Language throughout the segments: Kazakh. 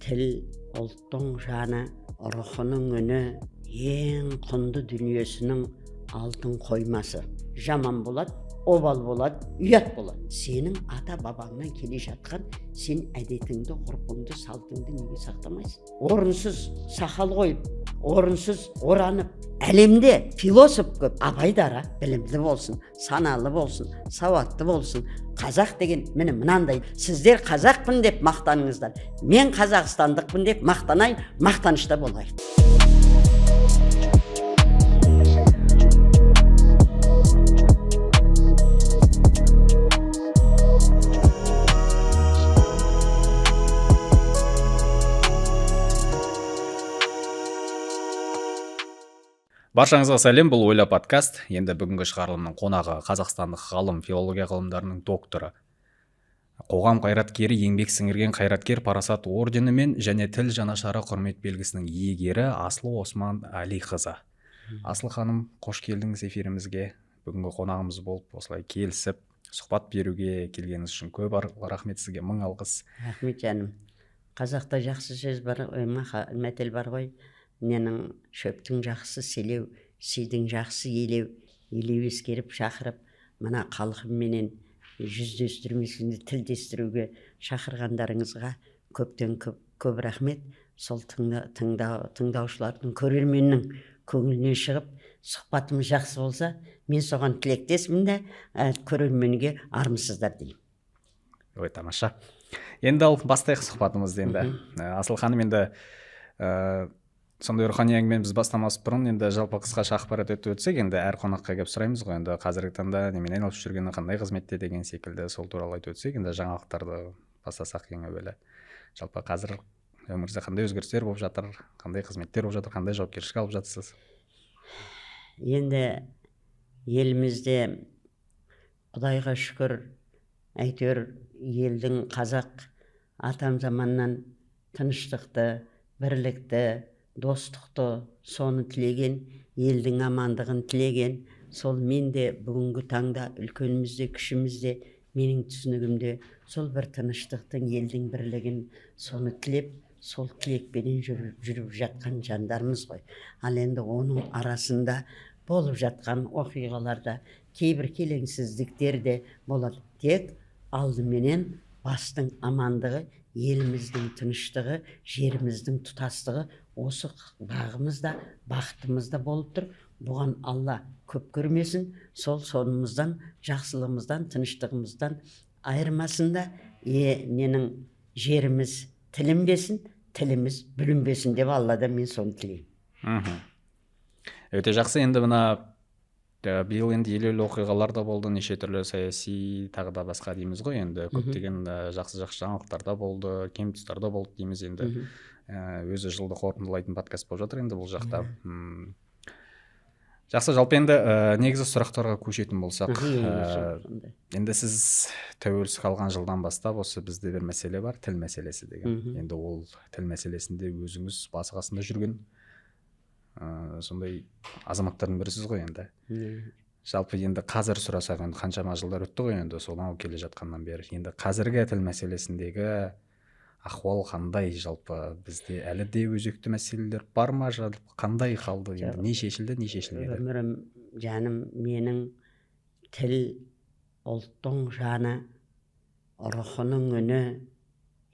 Тіл ұлттың жаны, рухының үні, ең құнды дүниесінің алтын қоймасы. Жаман болады, обал болады, ұят болады. Сенің ата бабаңнан келе жатқан сен әдетіңді, ғұрпыңды, салтыңды неге сақтамайсың? Орынсыз сақал қойып, орынсыз оранып. Әлемде философ көп. Абай дара білімді болсын, саналы болсын, сауатты болсын. Қазақ деген міне мынандай. Сіздер қазақпын деп мақтаныңыздар, мен қазақстандықпын деп мақтанайын, мақтанышта болайық. Баршаңызға сәлем, бұл Ойла подкаст. Енді бүгінгі шығарылымның қонағы қазақстандық ғалым, филология ғылымдарының докторы, қоғам қайраткері, еңбек сіңірген қайраткер, парасат орденімен және тіл жанашыры құрмет белгісінің иегері Асылы Осман Әлиқызы. Асыл ханым, қош келдіңіз эфирімізге. Бүгінгі қонағымыз болып осылай келісіп сұхбат беруге келгеніңіз үшін көп рахмет сізге, мың алғыс. Рахмет, жаным. Қазақта жақсы сөз бар, мәтел бар ғой. Ненің шөптің жақсы селеу, сидің жақсы елеу. Елеу ескеріп шақырып, мына халқымменен жүздестірмесінде тілдестіруге шақырғандарыңызға көптен көп, көп рахмет. Сол тыңдаушылардың, көрерменнің көңілінен шығып, сұхбатымыз жақсы болса, мен соған тілектеспін де, көрерменге армысыздар деймін. Ой, тамаша. Енді ал бастайық сұхбатымызды енді. Асыл ханым, енді сондай рухани әңгімені біз бастамас бұрын енді жалпы қысқаша ақпарат өтіп өтсек, енді әр қонаққа келіп сұраймыз ғой, енді қазіргі таңда немен айналысып жүргені, қандай қызметте деген секілді, сол туралы айтып өтсек. Енді жаңалықтарды бастасақ ең әуелі. Жалпы қазір өміріңізде қандай өзгерістер болып жатыр, қандай қызметтер болып жатыр, қандай жауапкершілік алып жатырсыз? Енді елімізде Құдайға шүкір, әйтеуір елдің қазақ атам заманнан тыныштықты, бірлікті, достықты соны тілеген, елдің амандығын тілеген. Сол мен де бүгінгі таңда үлкеніміз де, кішіміз де, менің түсінігімде сол бір тыныштықтың, елдің бірлігін соны тілеп, сол тілекпенен жүріп жатқан жандармыз ғой. Ал енді оның арасында болып жатқан оқиғаларда кейбір келеңсіздіктер де болады. Тек алдыменен бастың амандығы, еліміздің тыныштығы, жеріміздің тұтастығы, осы бағымыз да, бақытымыз да болып тұр. Бұған Алла көп көрмесін, сол сонымыздан, жақсылығымыздан, тыныштығымыздан айырмасын да, ненің жеріміз тілінбесін, тіліміз бүлінбесін деп Алладан мен соны тілеймін. Өте жақсы. Енді мына биыл енді елеулі оқиғалар да болды, неше түрлі саяси тағы да басқа дейміз ғой. Енді көптеген жақсы жақсы жаңалықтар да болды, кем тұстар да болды дейміз енді. Өзі жылды қорытындылайтын подкаст болып жатыр енді бұл жақта. Жақсы, жалпы енді негізі сұрақтарға көшетін болсақ, енді сіз тәуелсіздік алған жылдан бастап осы бізде бір мәселе бар, тіл мәселесі деген. Енді ол тіл мәселесінде өзіңіз басы қасында жүрген сондай азаматтардың бірісіз ғой енді. Жалпы енді қазір сұрасақ, енді қаншама жылдар өтті ғой енді сонау келе жатқаннан бері. Енді қазіргі тіл мәселесіндегі ахуал қандай, жалпы бізде әлі де өзекті мәселелер бар ма, жалпы қандай қалды, енді не шешілді, не шешілмеді? Өмірім, жаным менің, тіл ұлттың жаны, рухының үні,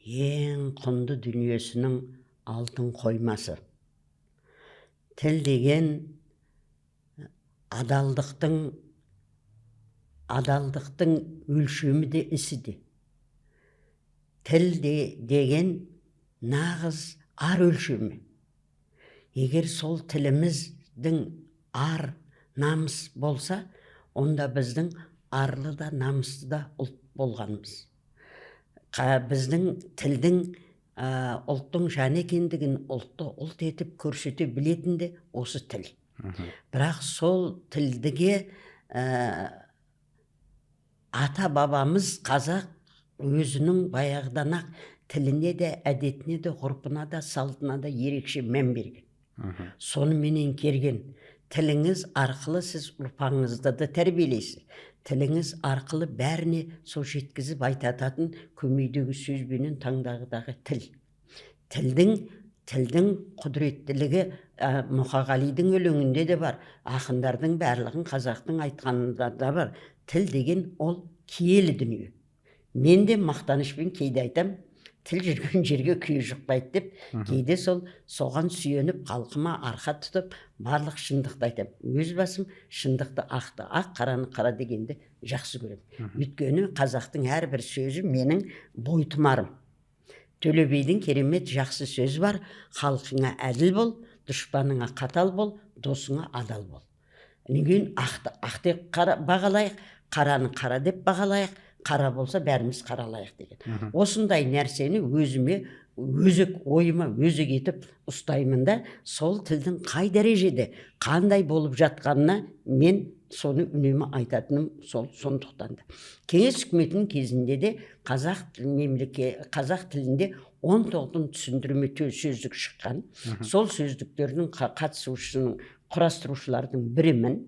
ең құнды дүниесінің алтын қоймасы. Тіл деген адалдықтың өлшемі де, ісі де. Тіл деген нағыз ар өлшемі. Егер сол тіліміздің ар намыс болса, онда біздің арлы да, намысты да ұлт болғанымыз. Біздің тілдің ұлттың жаны екендігін, ұлтты ұлт етіп көрсете білетін де осы тіл. Бірақ сол тілдіге ата бабамыз қазақ өзінің баяғыдан ақ тіліне де, әдетіне де, ғұрпына да, салтына да ерекше мән берген. Соныменен келген тіліңіз арқылы сіз ұрпағыңызды да тәрбиелейсіз. Тіліңіз арқылы бәріне сол жеткізіп айтататын көмейдегі сөзбенен таңдағыдағы тіл. Тілдің құдіреттілігі Мұқағалидың өлеңінде де бар, ақындардың барлығын, қазақтың айтқанында да бар. Тіл деген ол киелі дүние. Мен де мақтанышпен кейде айтам, тіл жүрген жерге күй жұқпайды деп. Кейде сол соған сүйеніп, халқыма арқа тұтып, барлық шындықты айтамын. Өз басым шындықты, ақты ақ, қараны қара дегенді жақсы көремін. Өйткені қазақтың әрбір сөзі менің бойтұмарым. Төле бидің керемет жақсы сөзі бар: халқыңа әділ бол, дұшпаныңа қатал бол, досыңа адал бол. Одан кейін ақты ақ деп бағалайық, қараны қара деп бағалайық, қара болса, бәріміз қаралайық деген. Осындай нәрсені өзіме өзек, ойыма өзек етіп ұстаймын да, сол тілдің қай дәрежеде, қандай болып жатқанына мен соны үнемі айтатыным сол. Сондықтан да Кеңес үкіметінің кезінде де қазақ тілінде 10 тоғын түсіндірме сөздік шыққан. Сол сөздіктердің қатысушысының, құрастырушылардың бірімін.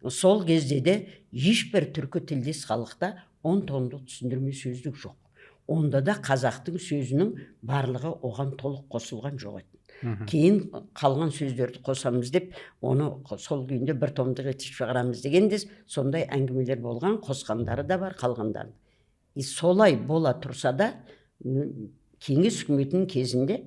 Сол кезде де ешбір түркі тілдес халықта 10 томдық түсіндірме сөздік жоқ. Онда да қазақтың сөзінің барлығы оған толық қосылған жоқ еді. Кейін қалған сөздерді қосамыз деп, оны сол күйінде бір томдық етіп шығарамыз деген де сондай әңгімелер болған. Қосқандары да бар, қалғандары. И солай бола тұрса да, Кеңес үкіметінің кезінде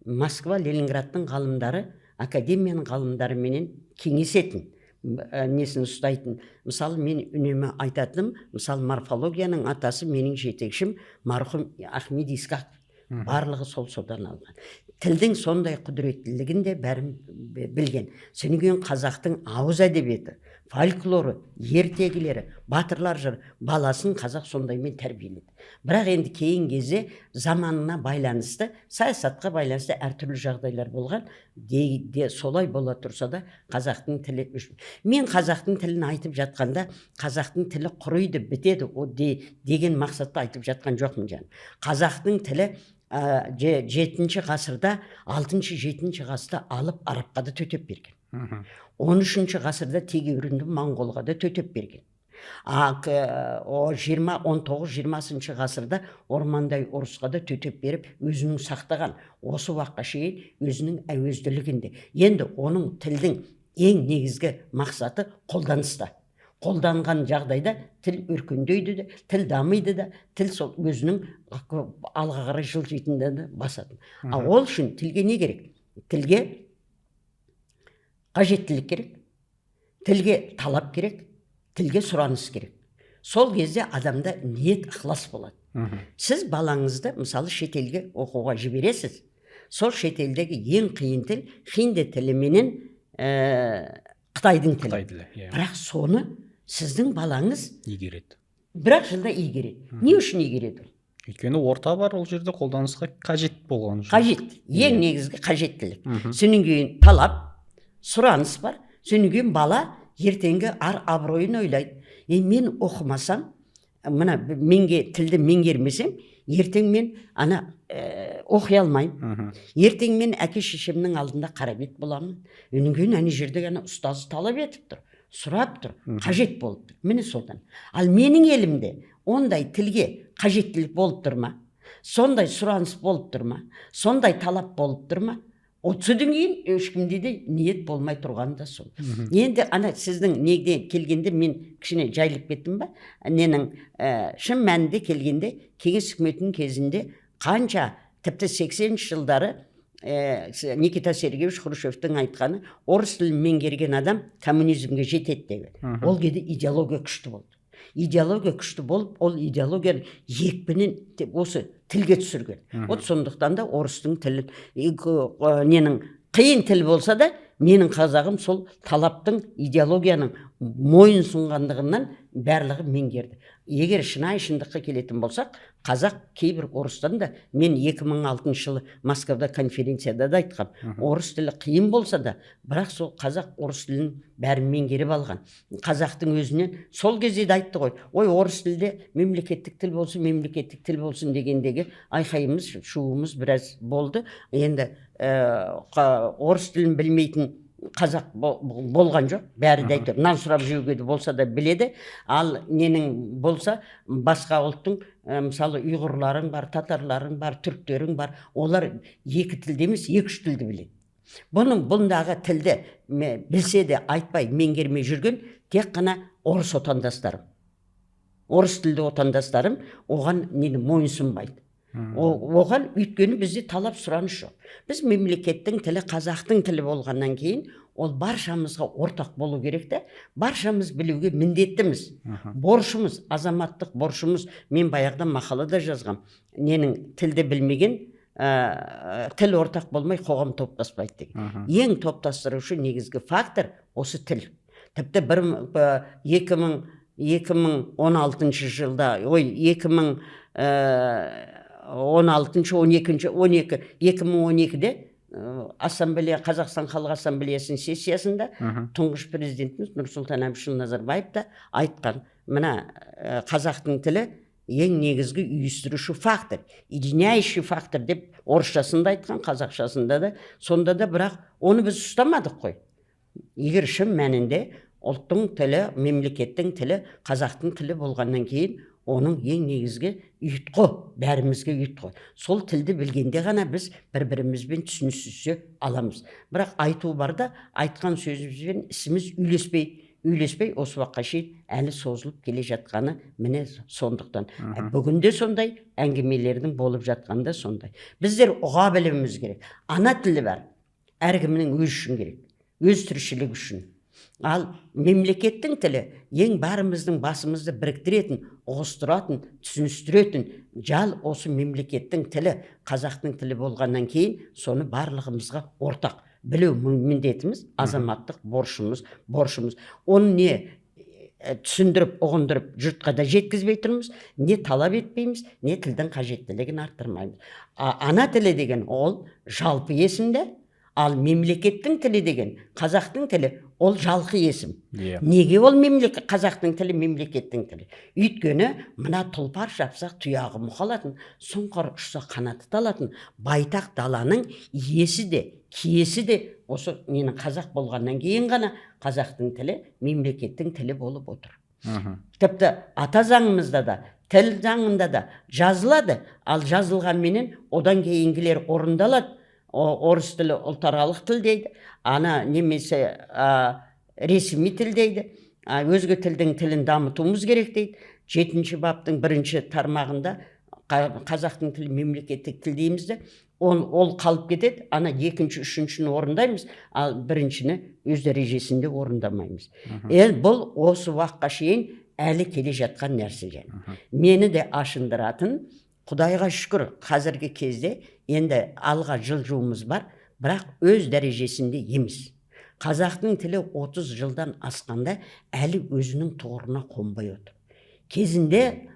Москва, Ленинградтың ғалымдары академияның ғалымдарыменен кеңесетін, несін ұстайтын. Мысалы, мен үнемі айтатыным, мысалы, морфологияның атасы, менің жетекшім марқұм Ахмед Исқақов. Барлығы сол содан алған. Тілдің сондай құдіреттілігін де бәрін білген. Содан кейін қазақтың ауыз әдебиеті, фольклоры, ертегілері, батырлар жыры, баласын қазақ сондаймен тәрбиеледі. Бірақ енді кейін кезде заманына байланысты, саясатқа байланысты әртүрлі жағдайлар болған де, солай бола тұрса да, қазақтың тілі мен қазақтың тілін айтып жатқанда, қазақтың тілі құриды, бітеді о деген мақсатта айтып жатқан жоқпын, жаным. Қазақтың тілі жетінші ғасырда, алтыншы, жетінші ғасырда алып арабқа да төтеп берген. 13-ші ғасырда тегеурінді моңғолға да төтеп берген. А о жиырма, 19-, 20-шы ғасырда ормандай орысқа да төтеп беріп, өзінің сақтаған осы уақытқа шейін өзінің әуезділігінде. Енді оның тілдің ең негізгі мақсаты қолданыста. Қолданған жағдайда тіл өркендейді де, тіл дамиды да, тіл сол өзінің алға қарай жылжитынын басады. А ол үшін тілге не керек? Тілге қажеттілік керек, тілге талап керек, тілге сұраныс керек. Сол кезде адамда ниет, ықылас болады. Сіз балаңызды, мысалы, шетелге оқуға жібересіз. Сол шетелдегі ең қиын тіл хинди тілі менен қытайдың тілі. Қытай тілі, иә. Бірақ соны сіздің балаңыз игереді. Бір ақ жылда игереді. Не үшін игереді ол? Өйткені орта бар ол жерде, қолданысқа қажет болған үшін. Қажет, ең негізгі қажеттілік. Содан кейін талап, сұраныс бар. Содан кейін бала ертеңгі ар абыройын ойлайды. Е, мен оқымасам, мына менге тілді меңгермесем, ертең мен ана оқи алмаймын. Ертең мен әке шешемнің алдында қара бет боламын. Одан кейін ана жерде ана ұстазы талап етіп тұр, сұрап тұр, қажет болып тұр. Міне, содан. Ал менің елімде ондай тілге қажеттілік болып тұр ма? Сондай сұраныс болып тұр ма? Сондай талап болып тұр ма? Вот содан кейін ешкімде де ниет болмай тұрғаны да сол. Енді ана сіздің неге келгенде, мен кішкене жайылып кеттім ба, ненің шын мәнінде келгенде, Кеңес үкіметінің кезінде қанша, тіпті 80 жылдары Никита Сергеевич Хрущевтің айтқаны: орыс тілін меңгерген адам коммунизмге жетеді деген. Ол кезде идеология күшті болды. Идеология күшті болып, ол идеологияны екпінін осы тілге түсірген. Вот сондықтан да орыстың тілін ненің қиын тіл болса да, менің қазағым сол талаптың, идеологияның мойын сұнғандығынан барлығы меңгерді. Егер шынайы шындыққа келетін болсақ, қазақ кейбір орыстан да, мен 2006 жылы Москвада конференцияда да айтқам, орыс тілі қиын болса да, бірақ сол қазақ орыс тілін бәрін меңгеріп алған. Қазақтың өзінен сол кезде де айтты ғой: ой, орыс тілде мемлекеттік тіл болсын, мемлекеттік тіл болсын дегендегі айқайымыз, шуымыз біраз болды. Енді орыс тілін білмейтін Қазақ болған жоқ, бәрі де әйтеуір нан сұрап жеуге де болса да біледі. Ал ненің болса, басқа ұлттың, мысалы, ұйғырларың бар, татарларың бар, түріктерің бар, олар екі тілді емес, екі үш тілді біледі. Бұның бұндағы тілді білсе де айтпай, меңгермей жүрген тек қана орыс отандастарым, орыс тілді отандастарым оған нені мойынсұнбайды. Оған, өйткені бізде талап, сұраныс жоқ. Біз мемлекеттің тілі қазақтың тілі болғаннан кейін, ол баршамызға ортақ болу керек те, баршамыз білуге міндеттіміз, борышымыз, азаматтық борышымыз. Мен баяғыда мақалада жазғам, ненің тілді білмеген, тіл ортақ болмай, қоғам топтаспайды деген. Ең топтастырушы негізгі фактор осы тіл. Тіпті бір 2016 жылда, ой, 2016, 12, 12, 2012-де ассамблея, Қазақстан Халық Ассамблеясының сессиясында тұңғыш президентіміз Нұрсұлтан Әбішұлы Назарбаев та айтқан: мына қазақтың тілі ең негізгі үйлестіруші фактор, единяющий фактор деп орысшасында айтқан, қазақшасында да. Сонда да, бірақ оны біз ұстамадық қой. Егер шын мәнінде ұлттың тілі, мемлекеттің тілі қазақтың тілі болғаннан кейін, оның ең негізгі ұйытқы, бәрімізге ұйытқы, сол тілді білгенде ғана біз бір бірімізбен түсінісе аламыз. Бірақ айту бар да, айтқан сөзімізбен ісіміз үйлеспей, осы уақытқа шейін әлі созылып келе жатқаны міне сондықтан. Бүгін де сондай әңгімелердің болып жатқаны да сондай. Біздер ұға білуіміз керек. Ана тілі бар әркімнің өзі үшін керек, өз тіршілігі үшін. Ал мемлекеттің тілі ең бәріміздің басымызды біріктіретін, ұғыстыратын, түсіністіретін жал осы мемлекеттің тілі қазақтың тілі болғаннан кейін, соны барлығымызға ортақ білу міндетіміз, азаматтық борышымыз. Оны не түсіндіріп, ұғындырып, жұртқа да жеткізбей тұрмыз, не талап етпейміз, не тілдің қажеттілігін арттырмаймыз. Ана тілі деген ол жалпы есімде, ал мемлекеттің тілі деген, қазақтың тілі, ол жалқы есім. Неге ол мемлекет, қазақтың тілі мемлекеттің тілі? Өйткені мына тұлпар шапса, тұяғы мұқалатын, сұңқар ұшса, қанаты талатын байтақ даланың иесі де, киесі де осы ненің қазақ болғаннан кейін ғана қазақтың тілі мемлекеттің тілі болып отыр. Тіпті ата заңымызда да, тіл заңында да жазылады. Ал жазылғанменен одан кейінгілер орындалады. Орыс тілі ұлтаралық тіл дейді, ана немесе ресми тіл дейді, өзге тілдің тілін дамытуымыз керек дейді. Жетінші баптың бірінші тармағында қазақтың тілі мемлекеттік тіл дейміз де, ол қалып кетеді. Ана екінші, үшіншіні орындаймыз, ал біріншіні өз дәрежесінде орындамаймыз. Енді бұл осы уақытқа шейін әлі келе жатқан нәрсе. Және мені де ашындыратын, құдайға шүкір, қазіргі кезде енді алға жылжуымыз бар, бірақ өз дәрежесінде емес. Қазақтың тілі 30 жылдан асқанда әлі өзінің тұғырына қонбай отыр. Кезінде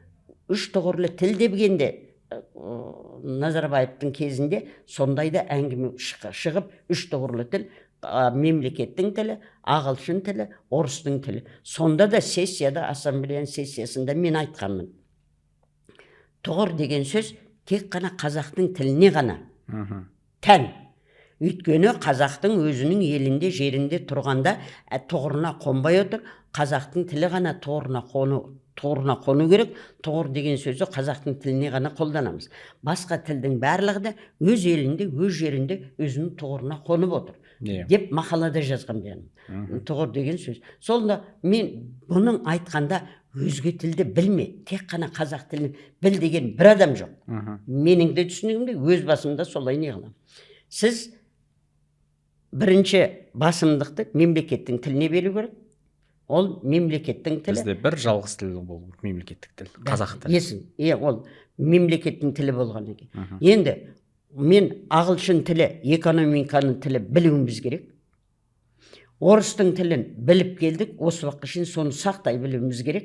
үш тұғырлы тіл дегенде, Назарбаевтың кезінде сондай да әңгіме шығып, үш тұғырлы тіл, мемлекеттің тілі, ағылшын тілі, орыстың тілі. Сонда да сессияда, ассамблеяның сессиясында мен айтқанмын: тұғыр деген сөз тек қана қазақтың тіліне ғана тән. Өйткені қазақтың өзінің елінде, жерінде тұрғанда тұғырына қонбай отыр. Қазақтың тілі ғана тұғырына қону керек. Тұғыр деген сөзді қазақтың тіліне ғана қолданамыз. Басқа тілдің барлығы да өз елінде, өз жерінде өзінің тұғырына қонып отыр деп мақалада жазғам. Жаным, тұғыр деген сөз сонда мен бұның айтқанда өзге тілді білме, тек қана қазақ тілін біл деген бір адам жоқ. Менің де түсінігімде, өз басымда солай не қыламын. Сіз бірінші басымдықты мемлекеттің тіліне беру керек. Ол мемлекеттің тілі. Бізде бір жалғыз тіл болу керек, мемлекеттік тіл, қазақ тілі. Есім, иә, ол мемлекеттің тілі болғаннан кейін, енді мен ағылшын тілі экономиканың тілі, білуіміз керек. Орыстың тілін біліп келдік осы уақытқа шейін, соны сақтай білуіміз керек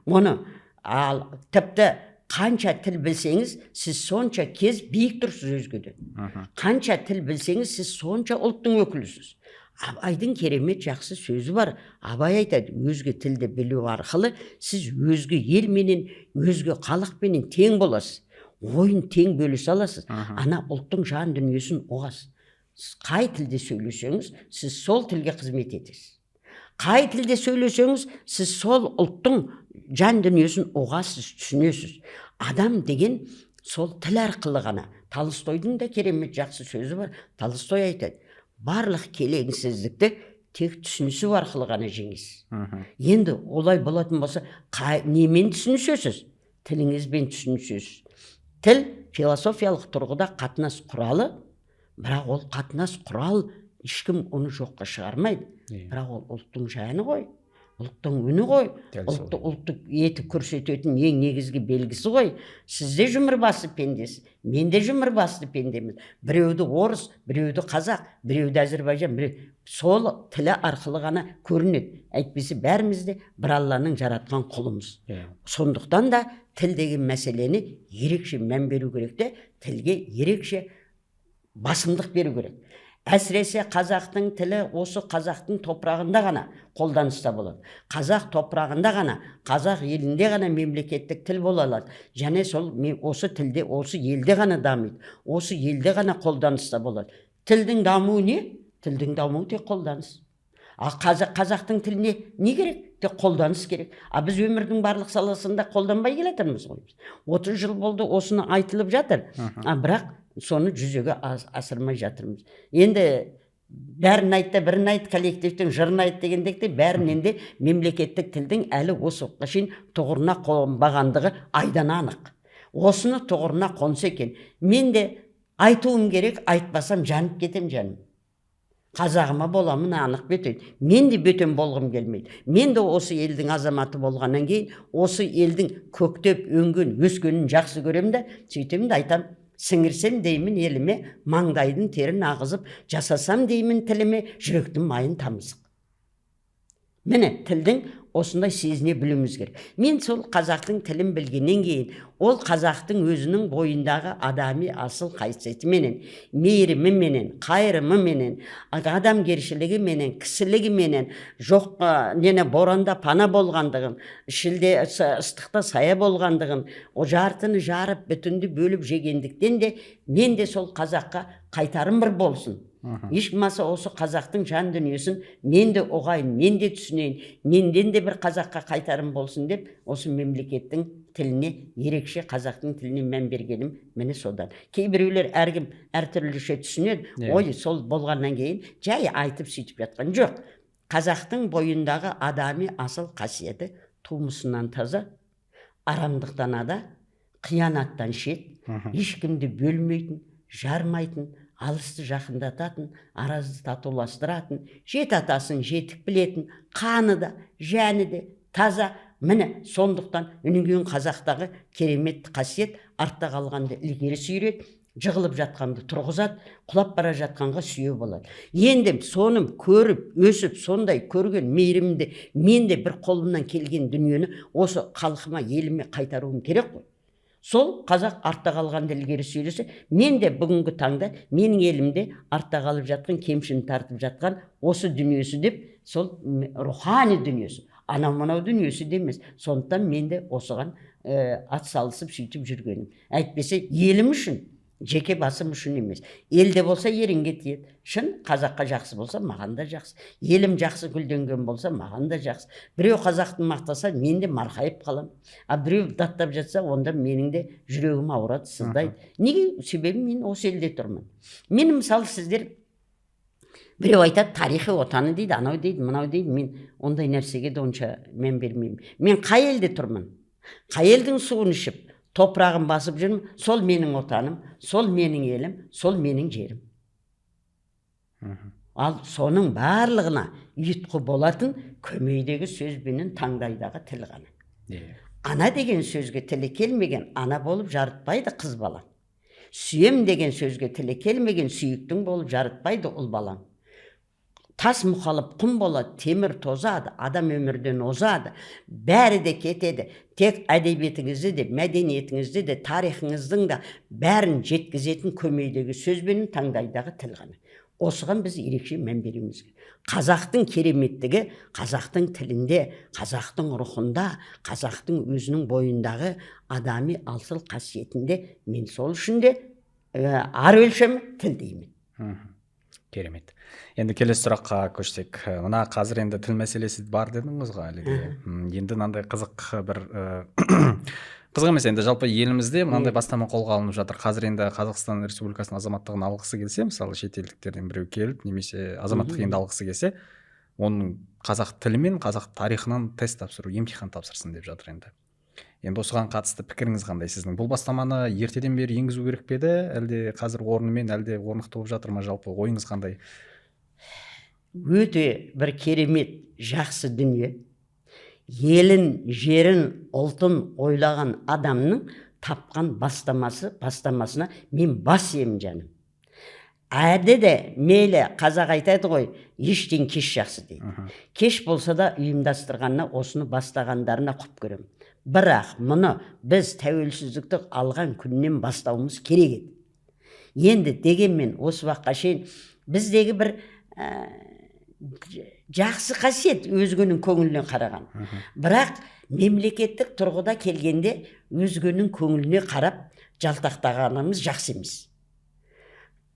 оны. Ал тіпті қанша тіл білсеңіз, сіз сонша кез биік тұрсыз өзгеден. Қанша тіл білсеңіз, сіз сонша ұлттың өкілісіз. Абайдың керемет жақсы сөзі бар. Абай айтады: өзге тілді білу арқылы сіз өзге елменен, өзге халықпенен тең боласыз, ойын тең бөлісе аласыз, ана ұлттың жан дүниесін ұғасыз. Сіз қай тілде сөйлесеңіз, сіз сол тілге қызмет етесіз. Қай тілде сөйлесеңіз, сіз сол ұлттың жан дүниесін ұғасыз, түсінесіз. Адам деген сол тіл арқылы ғана. Толстойдың да керемет жақсы сөзі бар. Толстой айтады: барлық келеңсіздікті тек түсінісу арқылы ғана жеңесіз. Енді олай болатын болса, немен түсінісесіз? Тіліңізбен түсінісесіз. Тіл философиялық тұрғыда қатынас құралы, бірақ ол қатынас құрал, ешкім оны жоққа шығармайды. Бірақ ол ұлттың жаны ғой, ұлттың үні ғой, Дәл солай. ұлтты ұлттық етіп көрсететін ең негізгі белгісі ғой. Сіз де жұмыр басты пендесіз, мен де жұмыр басты пендемін. Біреуді орыс, біреуді қазақ, біреуді әзірбайжан, біреу сол тілі арқылы ғана көрінеді. Әйтпесе бәріміз де бір Алланың жаратқан құлымыз. Сондықтан да тіл деген мәселені ерекше мән беру керек те, тілге ерекше басымдық беру керек. Әсіресе қазақтың тілі осы қазақтың топырағында ғана қолданыста болады. Қазақ топырағында ғана, қазақ елінде ғана мемлекеттік тіл бола алады. Және сол осы тілде, осы елде ғана дамиды, осы елде ғана қолданыста болады. Тілдің дамуы не? Тілдің дамуы тек қолданыс. А қазақтың тіліне не керек? Тек қолданыс керек. А біз өмірдің барлық саласында қолданбай келе жатырмыз ғой. 30 жыл болды, осыны айтылып жатыр. А бірақ соны жүзеге асырмай жатырмыз. Енді бәрін айт та, бірін айт, коллективтің жырын айт дегендей, бәрінен де мемлекеттік тілдің әлі осы уақытқа шейін тұғырына қонбағандығы айдан анық. Осыны тұғырына қонса екен. Мен де айтуым керек, айтпасам жанып кетем жаным. Қазағыма боламын анық бөтен. Мен де бөтен болғым келмейді. Мен де осы елдің азаматы болғаннан кейін осы елдің көктеп өнген өскенін жақсы көремін де, сөйтемін де айтам: сіңірсем деймін еліме маңдайдың терін ағызып, жасасам деймін тіліме жүректің майын тамызып. Міне, тілдің осындай сезіне білуіміз керек. Мен сол қазақтың тілін білгеннен кейін, ол қазақтың өзінің бойындағы адами асыл қасиетіменен, мейіріміменен, қайырымыменен, адамгершілігіменен, кісілігіменен, жоқ нені боранда пана болғандығын, шілде ыстықта сая болғандығын, о жартыны жарып, бүтінді бөліп жегендіктен де мен де сол қазаққа қайтарым бір болсын. Еш болмаса осы қазақтың жан дүниесін мен де ұғайын, мен де түсінейін, менден де бір қазаққа қайтарым болсын деп осы мемлекеттің тіліне ерекше, қазақтың тіліне мән бергенім міне содан. Кейбіреулер, әркім әртүрліше түсінеді. Ой, сол болғаннан кейін жай айтып сөйтіп жатқан жоқ. Қазақтың бойындағы адами асыл қасиеті тумысынан таза, арамдықтан ада, қиянаттан шет, ешкімді бөлмейтін, жармайтын, алысты жақындататын, аразды татуластыратын, жеті атасын жетік білетін, қаны да, жәні де таза. Міне, сондықтан үнген қазақтағы керемет қасиет: артта қалғанды ілгері сүйреді, жығылып жатқанды тұрғызады, құлап бара жатқанға сүйеу болады. Енді соны көріп өсіп, сондай көрген мейірімді мен де бір қолымнан келген дүниені осы халқыма, еліме қайтаруым керек қой. Сол қазақ артта қалғанды ілгері сүйресе, мен де бүгінгі таңда менің елімде артта қалып жатқан, кемшін тартып жатқан осы дүниесі деп, сол рухани дүниесі, анау мынау дүниесі де емес. Сондықтан мен де осыған ат салысып сөйтіп жүргенім. Әйтпесе елім үшін, жеке басым үшін емес. Елде болса, ерінге тиеді. Шын қазаққа жақсы болса, маған да жақсы. Елім жақсы гүлденген болса, маған да жақсы. Біреу қазақты мақтаса, мен де марқайып қаламын. А біреу даттап жатса, онда менің де жүрегім ауырады, сыздайды. Неге? Себебі мен осы елде тұрмын. Мен мысалы, сіздер, біреу айтады, тарихи отаны дейді, анау дейді, мынау дейді. Мен ондай нәрсеге де онша мән бермеймін. Мен қай елде тұрмын, қай елдің суын ішіп, топырағын басып жүрмін, сол менің отаным, сол менің елім, сол менің жерім. Ал соның барлығына ұйытқы болатын көмейдегі сөз бенен таңдайдағы тіл ғана. Ана деген сөзге тілі келмеген ана болып жарытпайды қыз бала. Сүйем деген сөзге тілі келмеген сүйіктің болып жарытпайды ұл балаң. Тас мұқалып құм болады, темір тозады, адам өмірден озады, бәрі де кетеді. Тек әдебиетіңізді де, мәдениетіңізді де, тарихыңыздың да бәрін жеткізетін көмейдегі сөз бенен таңдайдағы тіл ғана. Осыған біз ерекше мән беруіміз керек. Қазақтың кереметтігі қазақтың тілінде, қазақтың рухында, қазақтың өзінің бойындағы адами асыл қасиетінде. Мен сол үшін де ар өлшемі тіл деймін. Керемет. Енді келесі сұраққа көшсек. Мына қазір енді тіл мәселесі бар дедіңіз ғой әлі де. Енді мынандай қызық бір, қызық емес енді, жалпы елімізде мынандай бастама қолға алынып жатыр. Қазір енді Қазақстан Республикасының азаматтығын алғысы келсе, мысалы, шетелдіктерден біреу келіп немесе азаматтық енді алғысы келсе, оның қазақ тілі мен қазақ тарихынан тест тапсыру, емтихан тапсырсын деп жатыр енді. Енді осыған қатысты пікіріңіз қандай сіздің? Бұл бастаманы ертеден бері енгізу керек пе еді, әлде қазір орнымен, әлде орнықты болып жатыр ма? Жалпы ойыңыз қандай? Өте бір керемет, жақсы дүние. Елін, жерін, ұлтын ойлаған адамның тапқан бастамасы, бастамасына мен бас иемін, жаным. Әлде де мейлі, қазақ айтады ғой, ештен кеш жақсы дейді. Кеш болса да ұйымдастырғанына, осыны бастағандарына құп көремін. Бірақ мұны біз тәуелсіздікті алған күннен бастауымыз керек еді. Енді дегенмен осы уақытқа шейін біздегі бір жақсы қасиет — өзгенің көңіліне қараған. Бірақ мемлекеттік тұрғыда келгенде өзгенің көңіліне қарап жалтақтағанымыз жақсы емес.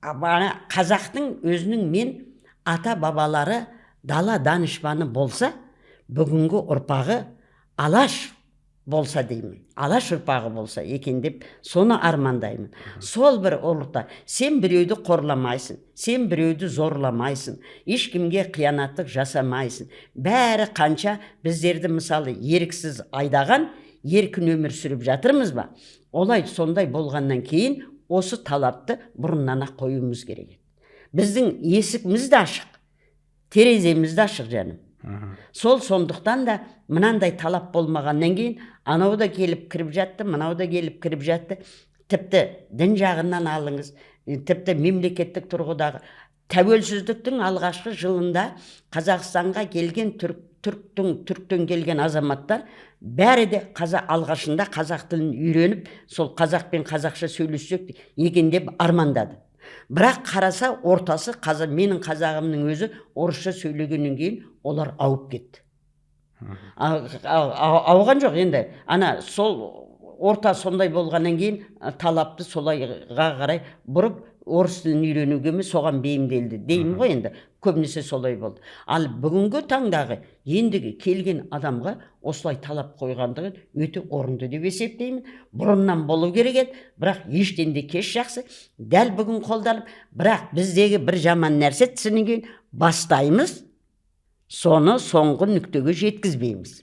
Ана қазақтың өзінің мен ата бабалары дала данышпаны болса, бүгінгі ұрпағы Алаш болса деймін, Алаш ұрпағы болса екен деп соны армандаймын. Сол бір ұлықта сен біреуді қорламайсың, сен біреуді зорламайсың, ешкімге қиянаттық жасамайсың. Бәрі қанша біздерді, мысалы, еріксіз айдаған, еркін өмір сүріп жатырмыз ба? Олай сондай болғаннан кейін осы талапты бұрыннан ақ қоюымыз керек еді. Біздің есігіміз де ашық, тереземіз де ашық, жаным. Сол сондықтан да мынандай талап болмағаннан кейін анау да келіп кіріп жатты, мынау да келіп кіріп жатты. Тіпті дін жағынан алыңыз, тіпті мемлекеттік тұрғыдағы тәуелсіздіктің алғашқы жылында Қазақстанға келген түрік, түріктің түріктен келген азаматтар бәрі де қазақ, алғашында қазақ тілін үйреніп, сол қазақпен қазақша сөйлессек екен деп армандады. Бірақ қараса, ортасы қазақ, менің қазағымның өзі орысша сөйлегеннен кейін олар ауып кетті. Ауған жоқ енді, ана сол орта сондай болғаннан кейін талапты солайға қарай бұрып, орыс тілін үйренуге емес, соған бейімделді деймін ғой енді. Көбінесе солай болды. Ал бүгінгі таңдағы ендігі келген адамға осылай талап қойғандығы өте орынды деп есептеймін. Бұрыннан болу керек еді, бірақ ештен де кеш жақсы. Дәл бүгін қолданып, бірақ біздегі бір жаман нәрсе, түсінген бастаймыз, соны соңғы нүктеге жеткізбейміз.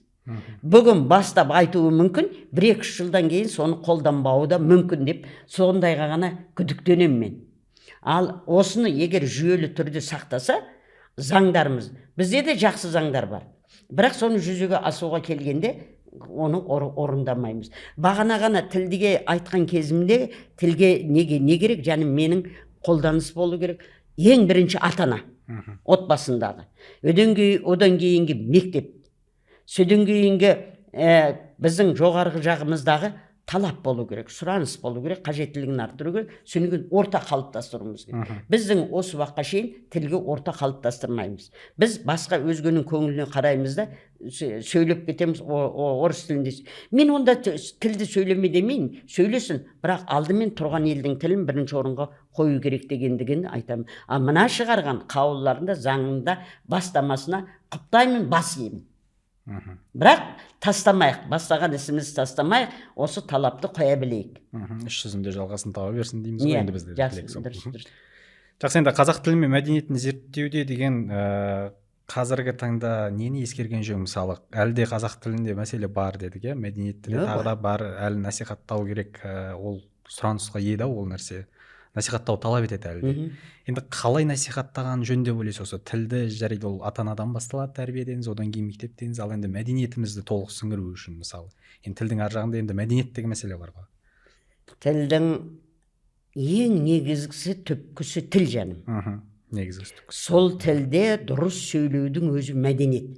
Бүгін бастап айтуы мүмкін, 1-2 үш жылдан кейін соны қолданбауы да мүмкін деп сондайға ғана күдіктенемін мен. Ал осыны егер жүйелі түрде сақтаса, заңдарымыз, бізде де жақсы заңдар бар, бірақ соны жүзеге асуға келгенде оны орындамаймыз. Бағана ғана тілдіге айтқан кезімде, тілге неге не керек, және менің қолданыс болу керек. Ең бірінші ата ана отбасындағы, одан кейінгі мектеп, содан кейінгі біздің жоғарғы жағымыздағы талап болу керек, сұраныс болу керек, қажеттілігін арттыру керек. Содан кейін орта қалыптастыруымыз керек. Біздің осы уақытқа шейін тілге орта қалыптастырмаймыз. Біз басқа өзгенің көңіліне қараймыз да сөйлеп кетеміз орыс тілінде. Мен онда тілді сөйлеме демеймін, сөйлесін, бірақ алдымен тұрған елдің тілін бірінші орынға қою керек дегендігін айтамын. А мына шығарған қаулыларында, заңында бастамасына құптаймын, бас иемін. Бірақ тастамайық, бастаған ісімізді тастамайық, осы талапты қоя білейік. Іс жүзінде жалғасын таба берсін дейміз ғой енді бізде де жақсы тілек сол. Дұрыс, дұрыс. Жақсы, енді қазақ тілі мен мәдениетін зерттеуде деген, қазіргі таңда нені ескерген жөн? Мысалы, әлі де қазақ тілінде мәселе бар дедік, иә, мәдениетте де Иә, тағы да бар, әлі насихаттау керек, ол сұранысқа ие да, ол нәрсе насихаттау талап етеді әлі де. Енді қалай насихаттаған жөн деп ойлайсыз осы тілді? Жарайды, ол ата анадан басталады, тәрбиеден, одан кейін мектептен, ал енді мәдениетімізді толық сіңіру үшін, мысалы, енді тілдің ар жағында енді мәдениет деген мәселе бар ғой. Тілдің ең негізгісі, түпкісі тіл, жаным. Негізгісі, түпкісі. Сол тілде дұрыс сөйлеудің өзі мәдениет.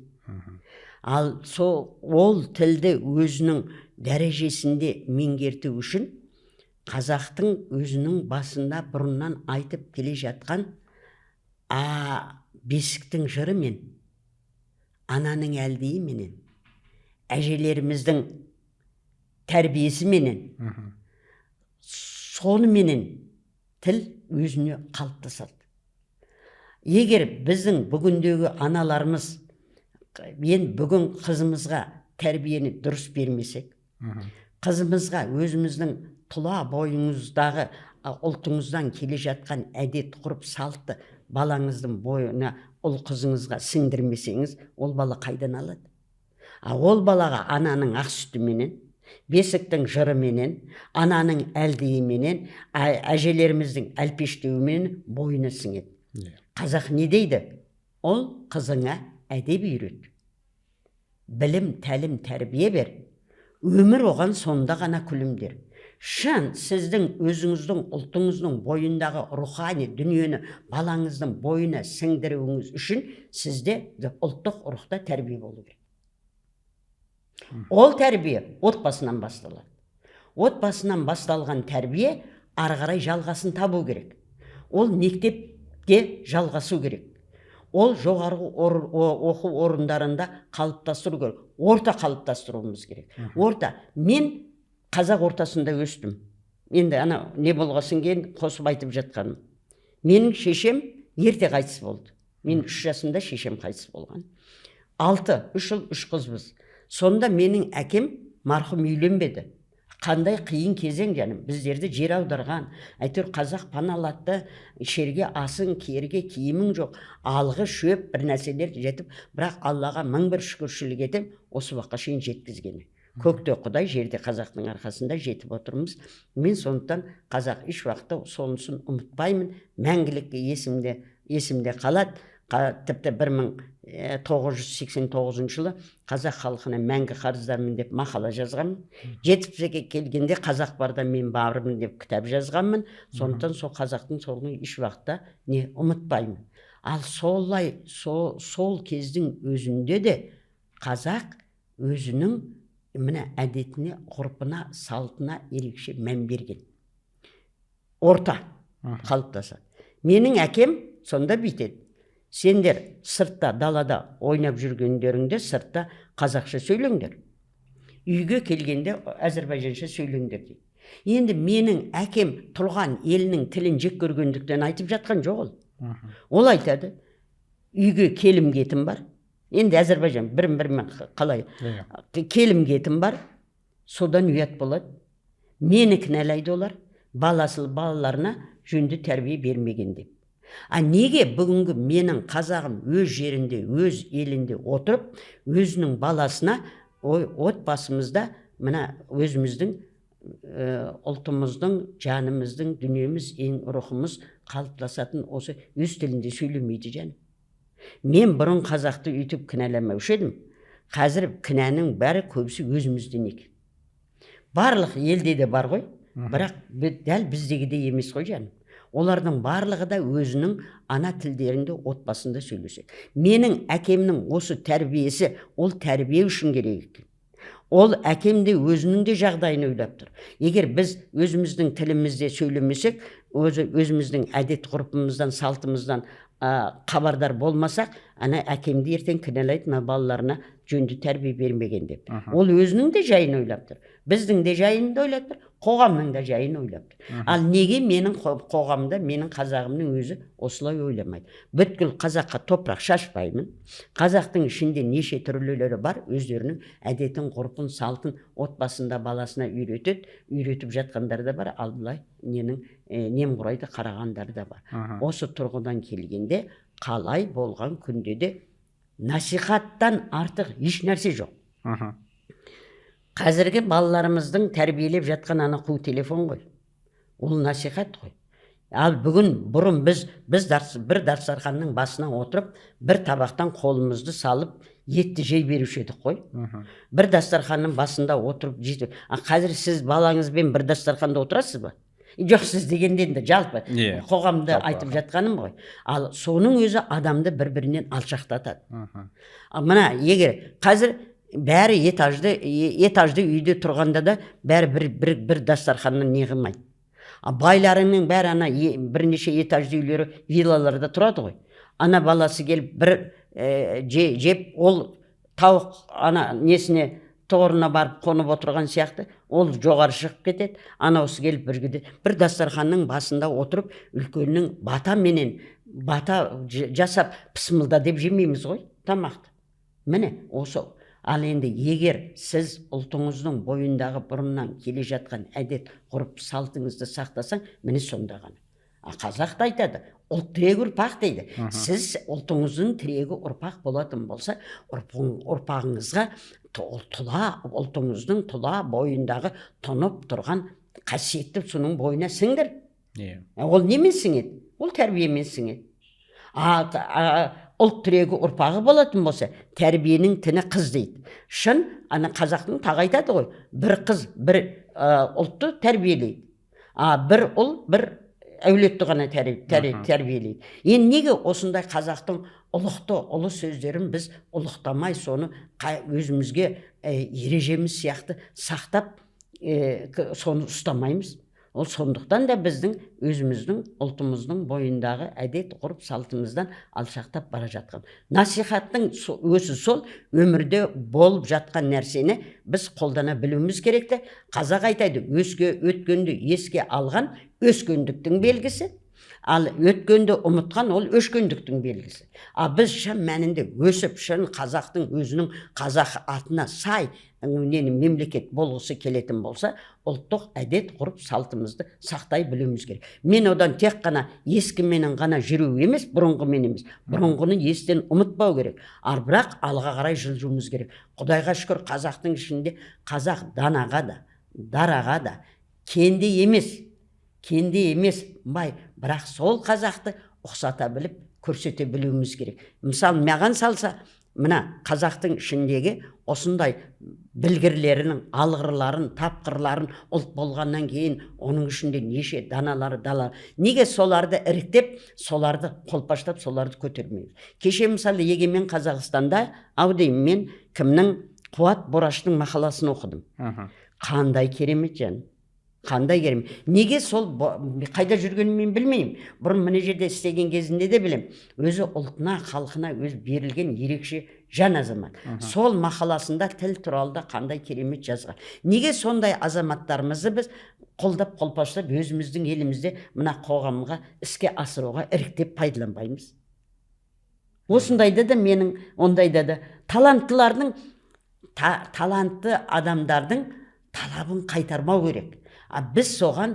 Ал сол ол тілді өзінің дәрежесінде меңгерту үшін қазақтың өзінің басында бұрыннан айтып келе жатқан бесіктің жыры мен ананың әлдиіменен, әжелеріміздің тәрбиесіменен, соныменен тіл өзіне қалыптасады. Егер біздің бүгіндегі аналарымыз мен бүгін қызымызға тәрбиені дұрыс бермесек, қызымызға өзіміздің тұла бойыңыздағы, ұлтыңыздан келе жатқан әдет ғұрып салтты балаңыздың бойына, ұл қызыңызға сіңдірмесеңіз, ол бала қайдан алады? А ол балаға ананың ақ сүтіменен, бесіктің жырыменен, ананың әлдиіменен, әжелеріміздің әлпештеуіменен бойына сіңеді. Қазақ не дейді? Ол қызыңа әдеп үйрет, білім, тәлім, тәрбие бер, өмір оған сонда ғана күлімдер. Шын сіздің өзіңіздің ұлтыңыздың бойындағы рухани дүниені балаңыздың бойына сіңдіруіңіз үшін сізде ұлттық рухта тәрбие болу керек. Ол тәрбие отбасынан басталады. Отбасынан басталған тәрбие ары қарай жалғасын табу керек. Ол мектепте жалғасу керек, ол жоғарғы оқу орындарында қалыптастыру керек, орта қалыптастыруымыз керек. Орта, мен қазақ ортасында өстім. Енді ана не болғасын кейін қосып айтып жатқаным, менің шешем ерте қайтыс болды. Мен 3 жасымда шешем қайтыс болған. Алты, үш ұл, үш қызбыз. Сонда менің әкем марқұм үйленбеді. Қандай қиын кезең, жаным, біздерді жер аударған, әйтеуір қазақ паналатты. Ішерге асың, киерге киімің жоқ, алғы шөп, бір нәрселер жетіп, бірақ Аллаға мың бір шүкіршілік етемін осы уақытқа шейін жеткізгені. Көкте құдай, жерде қазақтың арқасында жетіп отырмыз. Мен сондықтан қазақ еш уақытта сонысын ұмытпаймын, мәңгілікке есімде қалады. Тіпті 1989 жылы «Қазақ халқына мәңгі қарыздармын» деп мақала жазғанмын. 70-ге келгенде «Қазақ барда мен бармын» деп кітап жазғанмын. Сондықтан сол қазақтың соны еш уақытта не ұмытпаймын. Ал солай сол кездің өзінде де қазақ өзінің мына әдетіне, ғұрпына, салтына ерекше мән берген. Орта қалыптасады. Менің әкем сонда бүйтеді: «Сендер сыртта, далада ойнап жүргендеріңде сыртта қазақша сөйлеңдер, үйге келгенде әзірбайжанша сөйлеңдер», — дейді. Енді менің әкем тұрған елінің тілін жек көргендіктен айтып жатқан жоқ ол. Ол айтады: үйге келім кетім бар, енді әзірбайжан бірін бірімен қалай келім кетім бар, содан ұят болады, мені кінәлайды олар, баласы балаларына жөнді тәрбие бермеген деп. А неге бүгінгі менің қазағым өз жерінде, өз елінде отырып, өзінің баласына, ой, отбасымызда мына өзіміздің ұлтымыздың, жанымыздың, дүниеміз, ең рухымыз қалыптасатын осы өз тілінде сөйлемейді, жаным? Мен бұрын қазақты өйтіп кінәламаушы едім. Қазір кінәнің бәрі, көбісі өзімізден екен. Барлық елде де бар ғой, бірақ дәл біздегідей емес қой, жаным. Олардың барлығы да өзінің ана тілдерінде отбасында сөйлеседі. Менің әкемнің осы тәрбиесі, ол тәрбие үшін керек екен. Ол әкем де өзінің де жағдайын ойлап тұр. Егер біз өзіміздің тілімізде сөйлемесек, өзіміздің әдет ғұрпымыздан, салтымыздан хабардар болмасақ, ана әкемді ертең кінәлайды, мына балаларына жөнді тәрбие бермеген деп. Ол өзінің де жайын ойлап тұр, біздің де жайын ойлап тұр, қоғамның да жайын ойлап тұр. Ал неге менің қоғамда менің қазағымның өзі осылай ойламайды? Бүткіл қазаққа топырақ шашпаймын. Қазақтың ішінде неше түрлілері бар, өздерінің әдетін, ғұрпын, салтын отбасында баласына үйретеді, үйретіп жатқандар да бар. Ал былай ненің немқұрайды қарағандар да бар. Осы тұрғыдан келгенде, қалай болған күнде де насихаттан артық еш нәрсе жоқ. Қазіргі балаларымыздың тәрбиелеп жатқан ана қу телефон ғой, ол насихат қой. Ал бүгін, бұрын біз бір дастарханның басына отырып, бір табақтан қолымызды салып, етті жей беруші едік қой. Бір дастарханның басында отырып жейді. А қазір сіз балаңызбен бір дастарханда отырасыз ба? Жоқ, сіз дегенде енді жалпы қоғамда айтып жатқаным ғой. Ал соның өзі адамды бір бірінен алшақтатады. А мына егер қазір бәрі этажды үйде тұрғанда да бәрі бір дастарханнан не қылмайды. А байларының бәрі ана бірнеше этажды үйлері, виллаларда тұрады ғой. Ана баласы келіп бір жеп, ол тауық ана несіне, тұғырына барып қонып отырған сияқты, ол жоғары шығып кетеді, анаусы келіп біргеде бір дастарханның басында отырып, үлкеннің бата менен Бата жасап, пысмылда деп жемейміз ғой тамақты. Міне, осы. Ал енді егер сіз ұлтыңыздың бойындағы бұрыннан келе жатқан әдет ғұрып салтыңызды сақтасаң, міне, сонда ғана. А қазақ та айтады: «Ұлт тірегі – ұрпақ», – дейді. Сіз ұлтыңыздың тірегі ұрпақ болатын болса, ұрпағыңызға тұла ұлтыңыздың тұла бойындағы тұнып тұрған қасиетті соның бойына сіңдір. Ол немен сіңеді? Ол тәрбиемен сіңеді. А ұлт тірегі ұрпағы болатын болса, тәрбиенің тіні қыз дейді. Шын, ана қазақтың тағы айтады ғой: бір қыз бір ұлтты тәрбиелейді, а бір ұл бір әулетті ғана тәрбиелейді. Енді неге осындай қазақтың ұлықты ұлы сөздерін біз ұлықтамай, соны өзімізге ережеміз сияқты сақтап, соны ұстамаймыз? Ол сондықтан да біздің өзіміздің ұлтымыздың бойындағы әдет ғұрып салтымыздан алшақтап бара жатқан. Насихаттың өзі сол өмірде болып жатқан нәрсені біз қолдана білуіміз керек те. Қазақ айтады: «Өске өткенді еске алған – өскендіктің белгісі, ал өткенді ұмытқан – ол өшкендіктің белгісі». А біз шын мәнінде өсіп, шын қазақтың өзінің қазақ атына сай нені мемлекет болғысы келетін болса, ұлттық әдет ғұрып салтымызды сақтай білуіміз керек. Мен одан тек қана ескіменен ғана жүру емес, бұрынғымен емес, бұрынғыны естен ұмытпау керек, ал бірақ алға қарай жылжуымыз керек. Құдайға шүкір, қазақтың ішінде қазақ данаға да, дараға да кенде емес, кенде емес, бай. Бірақ сол қазақты ұқсата біліп, көрсете білуіміз керек. Мысалы, маған салса, мына қазақтың ішіндегі осындай білгірлерінің, алғырларын, тапқырларын, ұлт болғаннан кейін оның ішінде неше даналары дала, неге соларды іріктеп, соларды қолпаштап, соларды көтермейміз? Кеше, мысалы, Егемен Қазақстанда ау деймін, мен кімнің, Қуат Бораштың мақаласын оқыдым. Қандай керемет жан, қандай керемет! Неге сол қайда жүргенін мен білмеймін. Бұрын мына жерде істеген кезінде де білем. Өзі ұлтына, халқына өз берілген ерекше жан, азамат. Сол мақаласында тіл туралы да қандай керемет жазған. Неге сондай азаматтарымызды біз қолдап, қолпаштап, өзіміздің елімізде мына қоғамға іске асыруға іріктеп пайдаланбаймыз? Осындайда да, менің ондайда да таланттылардың, талантты адамдардың талабын қайтармау керек. А біз соған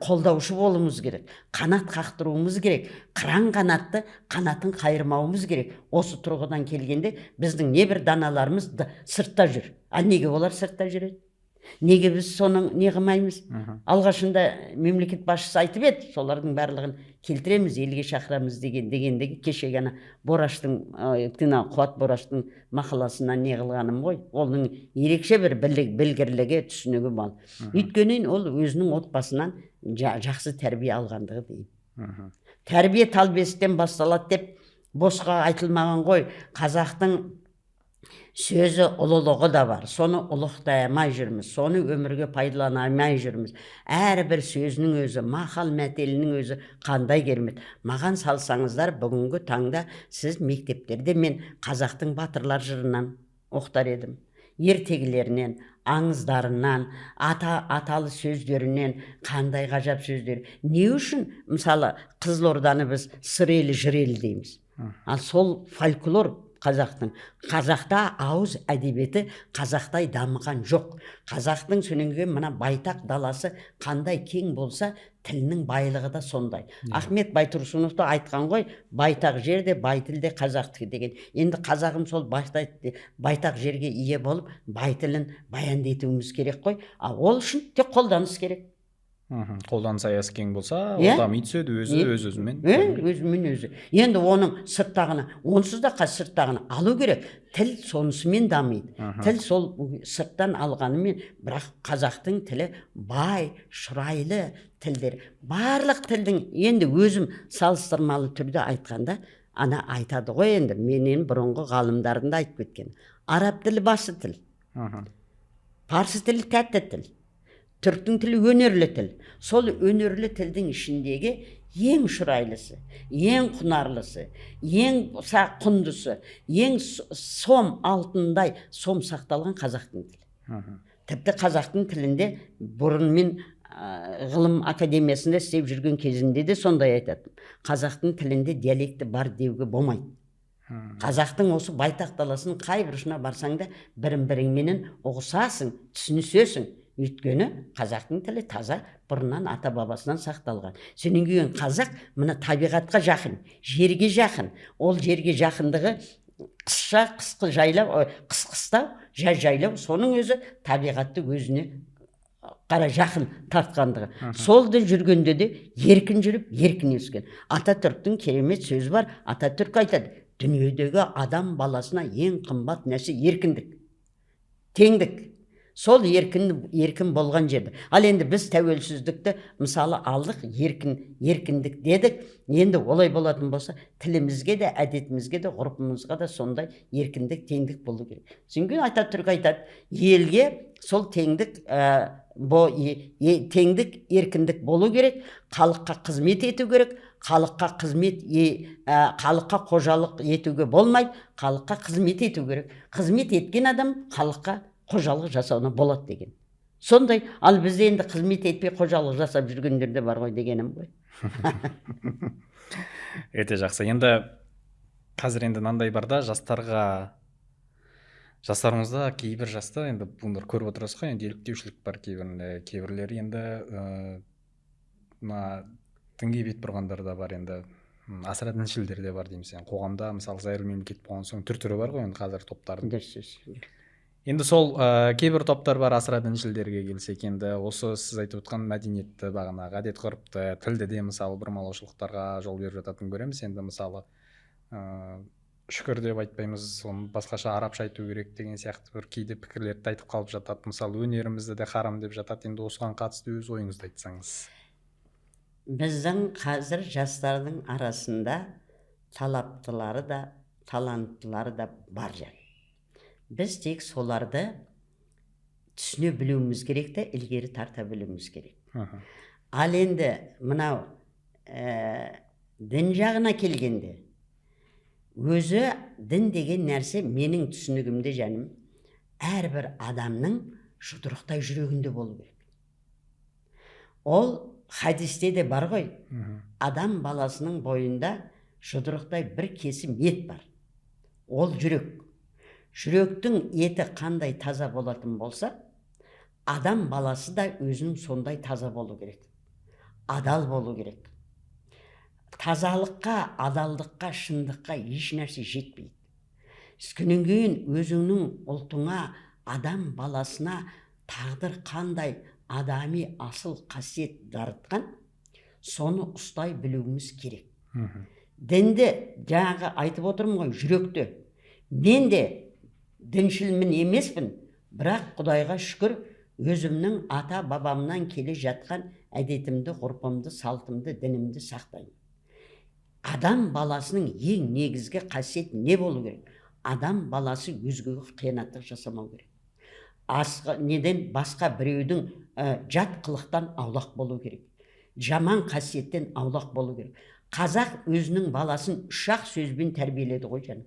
қолдаушы болуымыз керек, қанат қақтыруымыз керек, қыран қанатты қанатын қайырмауымыз керек. Осы тұрғыдан келгенде, біздің небір даналарымыз да сыртта жүр. А неге олар сыртта жүреді? Неге біз соның не қылмаймыз? Алғашында мемлекет басшысы айтып еді, солардың барлығын келтіреміз, елге шақырамыз деген. Дегендегі кеше ғана Бораштың, Қуат Бораштың мақаласынан не қылғаным ғой. Оның ерекше бір білгірлігі, түсінігі бар, өйткені ол өзінің отбасынан жақсы тәрбие алғандығы деймін. Тәрбие тал бесіктен басталады деп босқа айтылмаған ғой. Қазақтың сөзі ұлылығы да бар, соны ұлықтай алмай жүрміз, соны өмірге пайдалана алмай жүрміз. Әрбір сөзінің өзі, мақал мәтелінің өзі қандай керемет! Маған салсаңыздар, бүгінгі таңда сіз мектептерде мен қазақтың батырлар жырынан оқытар едім, ертегілерінен, аңыздарынан, аталы сөздерінен. Қандай ғажап сөздер! Не үшін, мысалы, Қызылорданы біз Сыр елі, жыр елі дейміз? Ал сол фольклор қазақтың, қазақта ауыз әдебиеті қазақтай дамыған жоқ. Қазақтың содан кейін мына байтақ даласы қандай кең болса, тілінің байлығы да сондай. Ахмет Байтұрсынов та айтқан ғой: «Байтақ жер де, бай тіл де қазақтікі», – деген. Енді қазағым сол байтақ жерге ие болып, бай тілін баянды етуіміз керек қой. А ол үшін тек қолданыс керек. Қолданыс аясы кең болса, Иә. ол дами түседі өзі, өз өзімен. Өзімен өзі. Енді оның сырттағыны онсыз да қазір сырттағыны алу керек. Тіл сонысымен дамиды. Тіл сол сырттан алғанымен, бірақ қазақтың тілі бай, шұрайлы тілдер. Барлық тілдің, енді өзім салыстырмалы түрде айтқанда, ана айтады ғой енді, менен бұрынғы ғалымдардың да айтып кеткен: араб тілі басы тіл, парсы тілі тәтті тіл, түріктің тілі өнерлі тіл. Сол өнерлі тілдің ішіндегі ең шұрайлысы, ең құнарлысы, ең құндысы, ең сом алтындай сом сақталған қазақтың тілі. Тіпті қазақтың тілінде бұрын мен ғылым академиясында істеп жүрген кезімде де сондай айтатынмын. Қазақтың тілінде диалекті бар деуге болмайды. Қазақтың осы байтақ даласының қай бұрышына барсаң да бірін біріңменен ұғысасың, түсінісесің. Өйткені қазақтың тілі таза, бұрыннан ата бабасынан сақталған. Содан кейін қазақ мына табиғатқа жақын, жерге жақын. Ол жерге жақындығы қысша қысқы жайлау, қыс қыстау, жаз жайлау, соның өзі табиғатты өзіне қара жақын тартқандығы. Солды жүргенде де еркін жүріп, еркін өскен. Ататүріктің керемет сөзі бар. Ататүрік айтады: дүниедегі адам баласына ең қымбат нәрсе еркіндік, теңдік. Сол еркін, еркін болған жерде. Ал енді біз тәуелсіздікті мысалы алдық, еркін, еркіндік дедік. Енді олай болатын болса, тілімізге де, әдетімізге де, ғұрпымызға да сондай еркіндік, теңдік болу керек. Содан кейін Ататүрік айтады, елге сол теңдік, теңдік, еркіндік болу керек, халыққа қызмет ету керек, халыққа қызмет халыққа қожалық етуге болмайды, халыққа қызмет ету керек. Қызмет еткен адам халыққа қожалық жасауына болады деген. Сондай, ал бізде енді қызмет етпей қожалық жасап жүргендер де бар ғой дегенім ғой. Өте жақсы. Енді қазір енді мынандай бар да, жастарға, жастарымызда кейбір жаста енді бұндар көріп отырасыз ғой, енді еліктеушілік бар кейбірінде, кейбіреулері енді мына дінге бет бұрғандар да бар, енді асыра діншілдер де бар дейміз. Енді қоғамда мысалы зайырлы мемлекет болған соң түр түрі бар ғой енді қазір топтардың. Дұрыс сөз. Енді сол кейбір топтар бар, асыра діншілдерге келсек, енді осы сіз айтып отқан мәдениетті, бағанағы әдет ғұрыпты, тілді де мысалы бұрмалаушылықтарға жол беріп жататынын көреміз. Енді мысалы шүкір деп айтпаймыз, оны басқаша арабша айту керек деген сияқты бір кейде пікірлерді айтып қалып жатады. Мысалы өнерімізді де харам деп жатады. Енді осыған қатысты өз ойыңызды айтсаңыз. Біздің қазір жастардың арасында талаптылары да, таланттылары да бар жан. Біз тек соларды түсіне білуіміз керек те, ілгері тарта білуіміз керек. Ал енді мынау дін жағына келгенде, өзі дін деген нәрсе менің түсінігімде, жаным, әрбір адамның жұдырықтай жүрегінде болу керек. Ол хадисте де бар ғой. Адам баласының бойында жұдырықтай бір кесім ет бар. Ол жүрек. Жүректің еті қандай таза болатын болса, адам баласы да өзінің сондай таза болу керек. Адал болу керек. Тазалыққа, адалдыққа, шындыққа еш нәрсе жетпейді. Содан кейін өзіңнің ұлтыңа, адам баласына тағдыр қандай адами асыл қасиет дарытқан, соны ұстай білуіміз керек. Дінді жаңағы айтып отырмын ғой, жүректе. Мен де діншілмін емеспін, бірақ Құдайға шүкір, өзімнің ата бабамнан келе жатқан әдетімді, ғұрпымды, салтымды, дінімді сақтаймын. Адам баласының ең негізгі қасиеті не болу керек? Адам баласы өзгеге қиянаттық жасамау керек. Асқа, неден басқа біреудің жат қылықтан аулақ болу керек. Жаман қасиеттен аулақ болу керек. Қазақ өзінің баласын үш-ақ сөзбен тәрбиеледі ғой, жаным.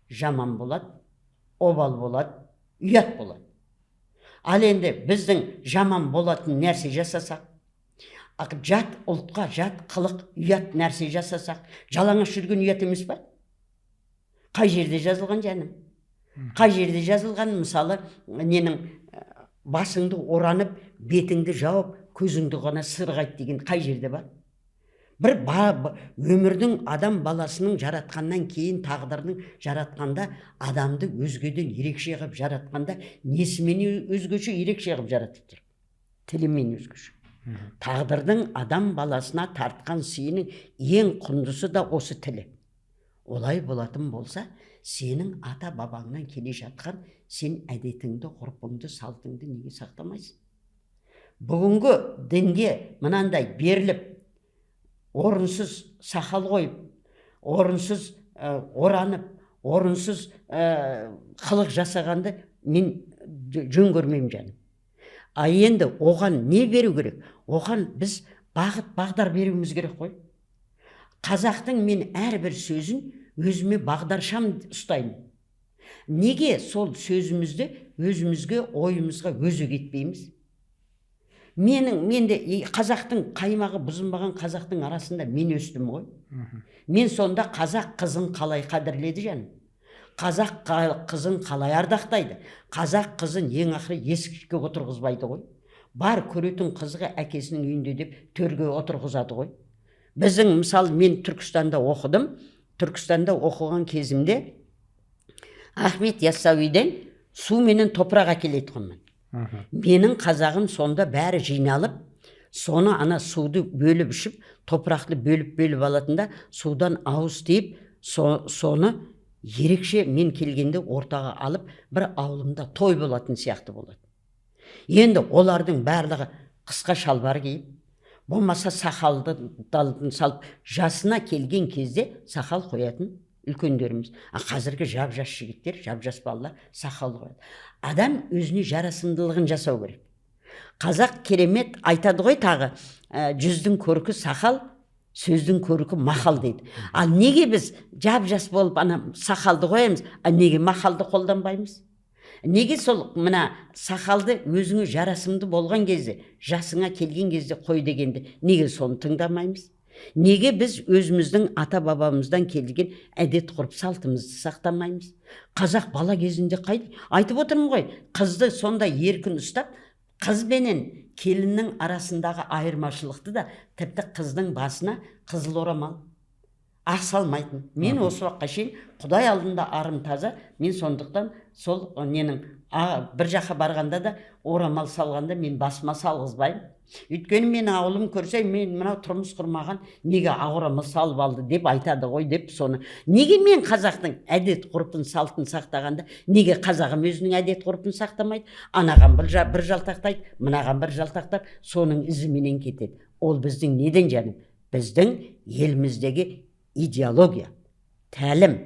Жаман болады, обал болады, ұят болады. Ал енді біздің жаман болатын нәрсе жасасақ, жат ұлтқа жат қылық, ұят нәрсе жасасақ, жалаңаш жүрген ұят емес па? Қай жерде жазылған, жаным? Қай жерде жазылған, мысалы, ненің басыңды оранып, бетіңді жауып, көзіңді ғана сырғайт деген қай жерде бар? Бір өмірдің адам баласының жаратқаннан кейін тағдырдың жаратқанда адамды өзгеден ерекше қылып жаратқанда несімен өзгеше ерекше қылып жаратып тұр? Тілімен өзгеше. Тағдырдың адам баласына тартқан сыйының ең құндысы да осы тілі. Олай болатын болса, сенің ата бабаңнан келе жатқан сен әдетіңді, ғұрпыңды, салтыңды неге сақтамайсың? Бүгінгі дінге мынандай беріліп, орынсыз сақал қойып, орынсыз оранып, орынсыз қылық жасағанды мен жөн көрмеймін, жаным. А енді оған не беру керек? Оған біз бағыт бағдар беруіміз керек қой. Қазақтың мен әрбір сөзін өзіме бағдаршам ұстаймын. Неге сол сөзімізді өзімізге, ойымызға өзек етпейміз? Менде қазақтың қаймағы бұзылмаған қазақтың арасында мен өстім ғой. Мен сонда қазақ қызын қалай қадірледі жаным? Қазақ қызын қалай ардақтайды? Қазақ қызын ең ақыры есікке отырғызбайды ғой. Бар көретін қызығы әкесінің үйінде деп төрге отырғызады ғой. Біздің, мысалы, мен Түркістанда оқыдым. Түркістанда оқыған кезімде Ахмет Яссауиден су менен топырақ әкелетұғынмын. Менің қазағым сонда бәрі жиналып, соны ана суды бөліп ішіп, топырақты бөліп-бөліп алатында судан ауыз тиіп, соны ерекше мен келгенде ортаға алып, бір ауылымда той болатын сияқты болады. Енді олардың барлығы қысқа шалбар киіп, болмаса сақалды далдын салып, жасына келген кезде сақал қоятын үлкендеріміз. А қазіргі жап-жас жігіттер, жап-жас балалар сақал қояды. Адам өзіне жарасымдылығын жасау керек. Қазақ керемет айтады ғой тағы, жүздің көркі сақал, сөздің көркі мақал дейді. Ал неге біз жап-жас болып ана сақалды қоямыз, а неге мақалды қолданбаймыз? Неге сол мына сақалды өзіңе жарасымды болған кезде, жасыңа келген кезде қой дегенді неге соны тыңдамаймыз? Неге біз өзіміздің ата-бабамыздан келген әдет ғұрып салтымызды сақтамаймыз? Қазақ бала кезінде қайда? Айтып отырмын ғой, қызды сондай еркін ұстап, қыз бенен келіннің арасындағы айырмашылықты да, тіпті қыздың басына қызыл орамал ақ салмайтын. Мен осы уақытқа шейін Құдай алдында арым таза, мен сондықтан сол ненің бір жаққа барғанда да орамал салғанда мен басыма салғызбаймын. Өйткені мен ауылым көрсе, мен мынау тұрмыс құрмаған неге ақ орамал салып алды деп айтады ғой деп соны. Неге мен қазақтың әдет ғұрпын салтын сақтағанда, неге қазағым өзінің әдет ғұрпын сақтамайды? Анаған бір жалтақтайды, мынаған бір жалтақтап, соның ізіменен кетеді. Ол біздің неден жаным? Біздің еліміздегі идеология, тәлім,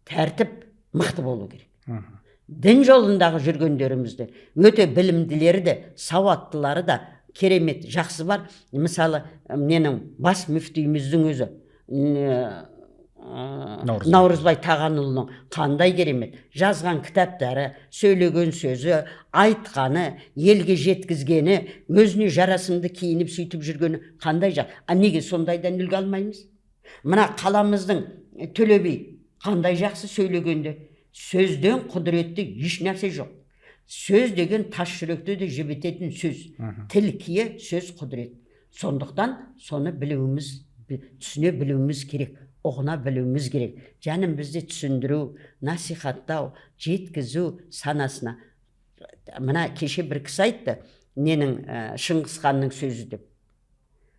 тәртіп мықты болу керек. Дін жолындағы жүргендерімізді, өте білімділері де, сауаттылары да керемет жақсы бар. Мысалы, ненің бас мүфтиіміздің өзі, Наурызбай. Наурызбай Тағанұлының қандай керемет жазған кітаптары, сөйлеген сөзі, айтқаны, елге жеткізгені, өзіне жарасымды киініп сөйтіп жүргені қандай жақ. А неге сондайдан үлгі алмаймыз? Мына қаламыздың Төле би қандай жақсы сөйлегенде, сөзден құдіретті еш нәрсе жоқ. Сөз деген тас жүректі де жібітетін сөз. Тіл кие, сөз құдірет. Сондықтан соны білуіміз, түсіне білуіміз керек, ұғына білуіміз керек. Жаным, бізде түсіндіру, насихаттау, жеткізу санасына. Мына кеше бір кісі айтты, ненің Шыңғыс ханның сөзі деп.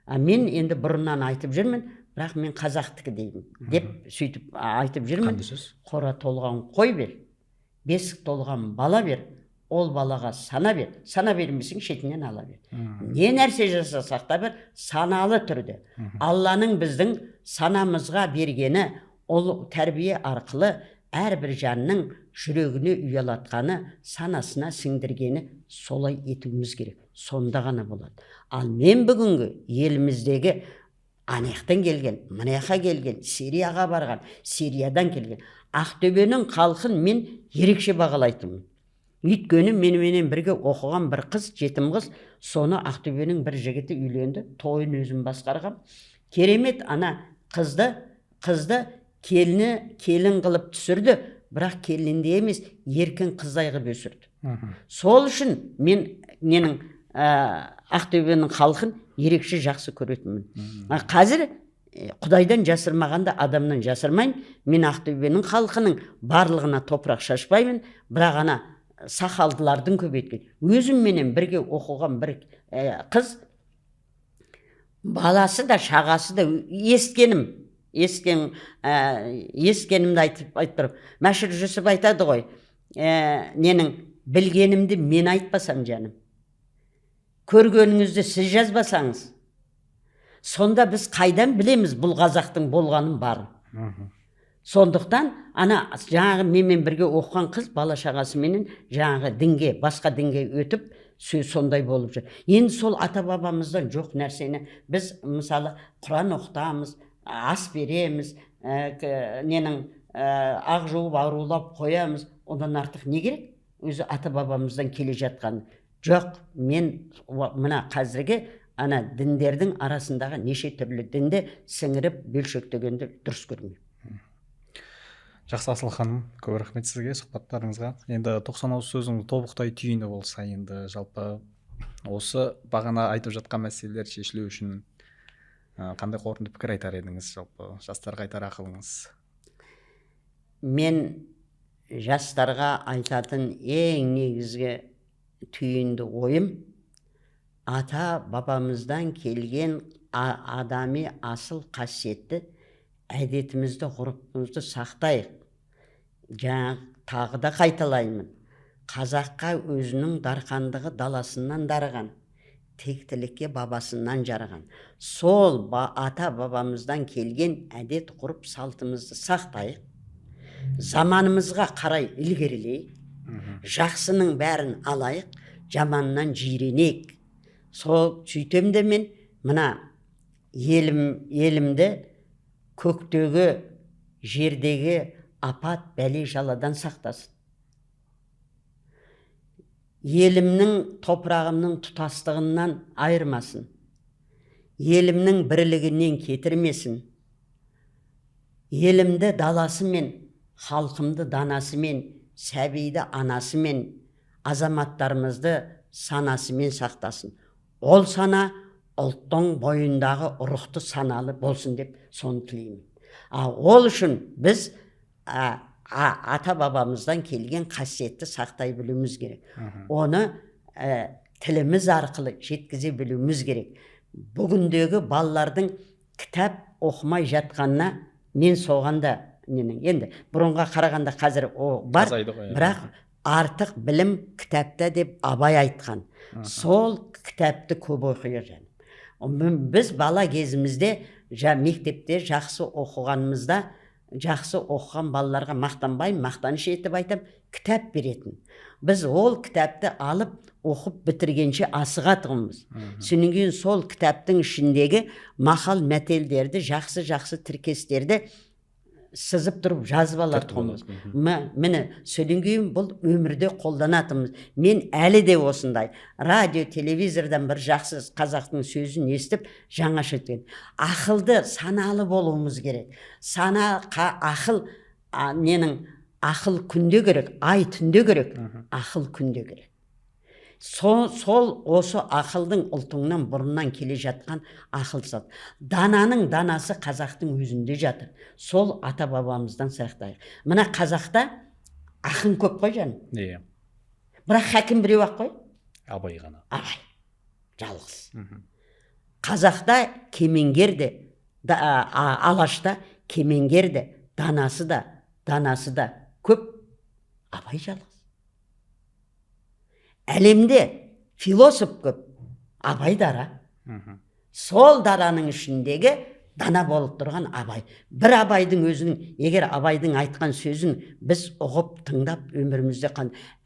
А мен енді бұрыннан айтып жүрмін, бірақ мен қазақтікі деймін деп сөйтіп айтып жүрмін. Қандай сөз? Қора толған қой бер, бесік толған бала бер, ол балаға сана бер, сана бермесең шетінен ала бер. Не нәрсе жасасақ та бір саналы түрде. Алланың біздің санамызға бергені, ол тәрбие арқылы әрбір жанның жүрегіне ұялатқаны, санасына сіңдіргені солай етуіміз керек. Сонда ғана болады. Ал мен бүгінгі еліміздегі анаяқтан келген, мына келген, Сирияға барған, Сириядан келген Ақтөбенің халқын мен ерекше бағалайтынмын. Өйткені меніменен бірге оқыған бір қыз, жетім қыз, соны Ақтөбенің бір жігіті үйленді, тойын өзім басқарғам. Керемет ана қызды келіні келін қылып түсірді, бірақ келінді емес, еркін қыздай қылып өсірді. Сол үшін мен ненің Ақтөбенің халқын ерекше жақсы көретінмін. Қазір Құдайдан жасырмағанда адамнан жасырмаймын. Мен Ақтөбенің халқының барлығына топырақ шашпаймын, бірақ ана сақалдылардың көбейткен. Өзімменен бірге оқыған бір қыз, баласы да шағасы да, ескенімді айтып тұрып, Мәшһүр Жүсіп айтады ғой, ненің білгенімді мен айтпасам жаным, көргеніңізді сіз жазбасаңыз, сонда біз қайдан білеміз бұл қазақтың болғанын барын? Сондықтан ана жаңағы менімен бірге оқыған қыз бала шағасыменен жаңағы дінге, басқа дінге өтіп, сондай болып жүр. Енді сол ата бабамыздан жоқ нәрсені біз, мысалы, Құран оқытамыз, ас береміз, ненің ақ жуып арулап қоямыз. Одан артық не керек? Өзі ата бабамыздан келе жатқан. Жоқ, мен мына қазіргі ана діндердің арасындағы неше түрлі дінді сіңіріп бөлшектегенді дұрыс көрмеймін. Жақсы, Асыл ханым, көп рахмет сізге сұхбаттарыңызға. Енді 90 ауыз сөздің тобықтай түйіні болса, енді жалпы осы бағана айтып жатқан мәселелер шешілу үшін қандай қорытынды пікір айтар едіңіз, жалпы жастарға айтар ақылыңыз? Мен жастарға айтатын ең негізгі түйінді ойым: ата бабамыздан келген адами асыл қасиетті әдетімізді, ғұрпымызды сақтайық. Жаңа тағы да қайталаймын: қазаққа өзінің дарқандығы даласынан дарыған, тектілікке бабасынан жарыған. Сол ата бабамыздан келген әдет, ғұрып, салтымызды сақтайық, заманымызға қарай ілгерілейік, жақсының бәрін алайық, жаманнан жиренейік. Сол сөйтем де, мен мына елімді көктегі, жердегі апат, бәле жаладан сақтасын, елімнің, топырағымның тұтастығынан айырмасын, елімнің бірлігінен кетірмесін, елімді даласымен, халқымды данасымен, сәбиді анасымен, азаматтарымызды санасымен сақтасын. Ол сана ұлттың бойындағы рухты саналы болсын деп соны тілеймін. А ол үшін біз ата бабамыздан келген қасиетті сақтай білуіміз керек. Оны тіліміз арқылы жеткізе білуіміз керек. Бүгіндегі балалардың кітап оқымай жатқанына мен соған да ненің, енді бұрынға қарағанда қазір о бар, Азайды ғой, иә. бірақ артық білім кітапта деп Абай айтқан. Сол кітапты көп оқиық, жаным. Біз бала кезімізде мектепте жақсы оқығанымызда, жақсы оқыған балаларға мақтанбаймын, мақтаныш етіп айтам, кітап беретін. Біз ол кітапты алып оқып бітіргенше асығатұғынбыз. Содан кейін сол кітаптың ішіндегі мақал мәтелдерді, жақсы жақсы тіркестерді сызып тұрып жазып алатұғынбыз. Міне, содан кейін бұл өмірде қолданатынбыз. Мен әлі де осындай радио, телевизордан бір жақсы қазақтың сөзін естіп, жаңаша өткен. Ақылды, саналы болуымыз керек. Сана, ақыл, ненің, ақыл күнде керек, ай түнде керек, ақыл күнде керек. Сол осы ақылдың ұлтыңнан бұрыннан келе жатқан ақыл зат. Дананың данасы қазақтың өзінде жатыр. Сол ата бабамыздан сақтайық. Мына қазақта ақын көп қой, жаным. Иә. Бірақ хакім біреу ақ қой. Абай ғана. Абай. Жалғыз. Қазақта кемеңгер де, алашта кемеңгер де, данасы да, данасы да көп. Абай жалғыз. Әлемде философ көп, Абай дара. Сол дараның ішіндегі дана болып тұрған Абай. Бір Абайдың өзінің, егер Абайдың айтқан сөзін біз ұғып, тыңдап, өмірімізде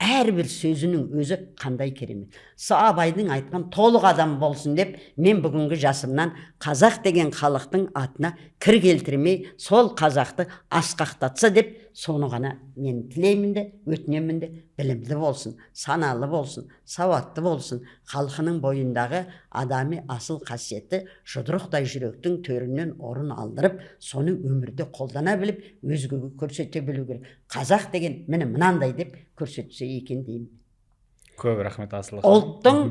әрбір сөзінің өзі қандай керемет. Сол Абайдың айтқан толық адам болсын деп, мен бүгінгі жасымнан қазақ деген халықтың атына кір келтірмей, сол қазақты асқақтатса деп, соны ғана мен тілеймін де, өтінемін де. Білімді болсын, саналы болсын, сауатты болсын, халқының бойындағы адами асыл қасиетті жұдырықтай жүректің төрінен орын алдырып, соны өмірде қолдана біліп, өзгеге көрсете білу керек. Қазақ деген міне мынандай деп көрсетсе екен деймін. Көп рахмет, Асыл ханым. Ұлттың,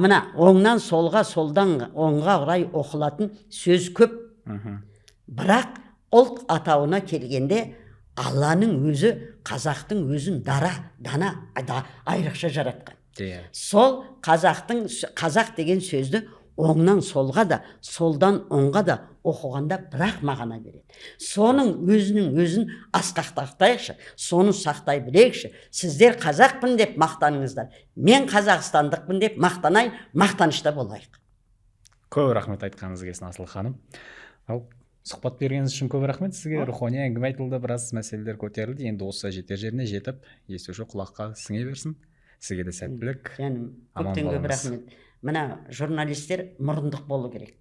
мына оңнан солға, солдан оңға қарай оқылатын сөз көп. Бірақ ұлт атауына келгенде Алланың өзі қазақтың өзін дара, дана, айрықша жаратқан. Сол қазақтың қазақ деген сөзді оңнан солға да, солдан оңға да оқығанда бірақ мағына береді. Соның өзінің өзін асқақтатайықшы, соны сақтай білейікші. Сіздер қазақпын деп мақтаныңыздар, мен қазақстандықпын деп мақтанайын, мақтанышта болайық. Көп рахмет айтқаныңыз келсін, Асыл ханым. Ал сұхбат бергеніңіз үшін көп рахмет сізге. Рухани әңгіме айтылды, біраз мәселелер көтерілді. Енді осы жетер жеріне жетіп, естуші құлаққа сіңе берсін. Сізге де сәттілік. Жаным, Аман көптен көп болыңыз. рахмет. Мына журналистер мұрындық болу керек.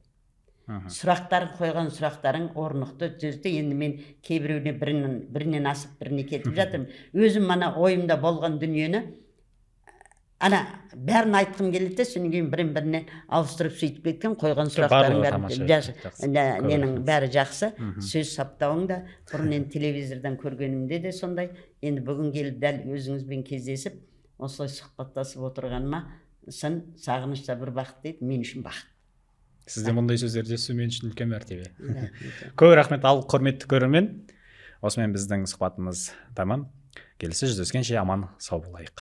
Сұрақтар, қойған сұрақтарың орнықты, түзді. Енді мен кейбіреуіне бірінен асып біріне кетіп жатырмын. Өзім мана ойымда болған дүниені Ана бәрін айтқым келеді де, содан кейін бірін біріне ауыстырып, сөйтіп кеткен. Қойған сұрақтарың Барлығы бәрі тамаша, жақсы. Көп ненің рахмет. бәрі жақсы. Сөз саптауың да, бұрын енді телевизордан көргенімде де сондай, енді бүгін келіп дәл өзіңізбен кездесіп, осылай сұхбаттасып отырғаныма, сын сағыныш та бір бақыт дейді, мен үшін бақыт. Сізден мұндай сөздерді есту мен үшін үлкен мәртебе. Да. Көп рахмет. Ал құрметті көрермен, осымен біздің сұхбатымыз тамам. Келесі жүздескенше аман сау болайық.